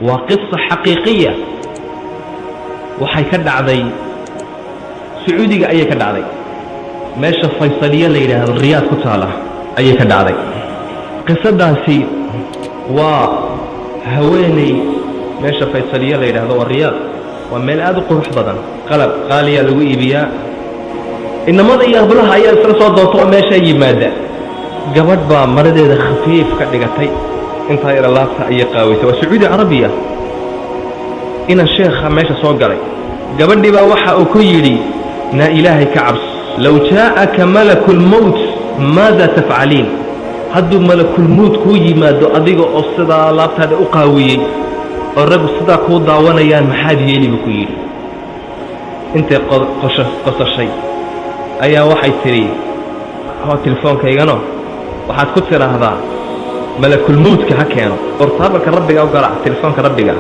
Waa qisa xaqiiqiya. Waxay ka dhacday Sacuudiga ayay ka dhacday, meesha Faysaliya la yidhaahdo, Riyaad ku taala ayay ka dhacday. Qisadaasi waa haweeney meesha Faysaliya la yidhaahdo, waa Riyaad, waa meel aad u qurux badan, qalab qaaliya lagu iibiyaa. Inamada iyo hablaha ayaa isla soo doonta oo meeshaa yimaada. Gabadh baa maradeeda khafiif ka dhigatay, intaa yara laabta ayay qaawaysay. Waa Sacuudi Carabiya. Inan sheekha meesha soo galay. Gabadhii baa waxa uu ku yidhi: "Naa Ilaahay ka cabs, low jaa'aka malaku lmowt maada tafcaliin?" Hadduu malakulmowt kuu yimaado adiga oo sidaa laabtaada u qaawiyey oo raggu sidaa kuu daawanayaan, maxaad yeeli? Buu ku yidhi. Intay qosashay ayaa waxay tidhi: "Hoo telefoonkaygano, waxaad ku tidhaahdaa malakulmowtka ha keeno ortaabalka Rabbiga u garaac, telefoonka Rabbiga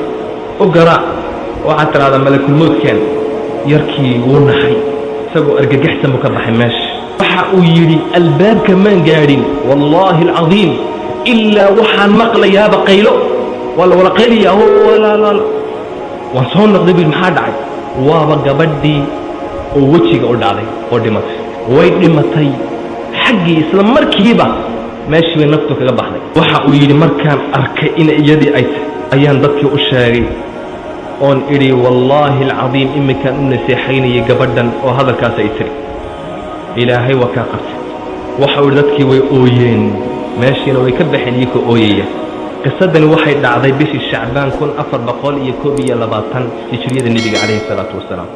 u garaac, waxaad tidhahdaa malakulmowtkeen." Yarkii wuu naxay, isagoo argagaxsan buu ka baxay meesha. Waxa uu yidhi: "Albaabka maan gaadhin, wallaahi alcadiim, ilaa waxaan maqlayaaba qaylo, waa la wala qayliyaa. Waan soo noqday," buu yidhi. "Maxaa dhacay?" Waaba gabadhii oo wejiga u dhacday oo dhimatay. Way dhimatay xaggii, isla markiiba meeshii bay naftu kaga baxday. Waxa uu yidhi: "Markaan arkay in iyadii ay tahay ayaan dadkii u sheegay oon idhi: wallaahi alcadiim, iminkaan u naseexaynayay gabadhan oo hadalkaas ay tiri, Ilaahay waa kaa qabtay." Waxa uu yidhi: "Dadkii way ooyeen, meeshiina way ka baxeen iyakoo ooyaya." Qisadani waxay dhacday bishii Shacbaan 1421 hijriyada Nebiga calayhi salaatu wasalaam.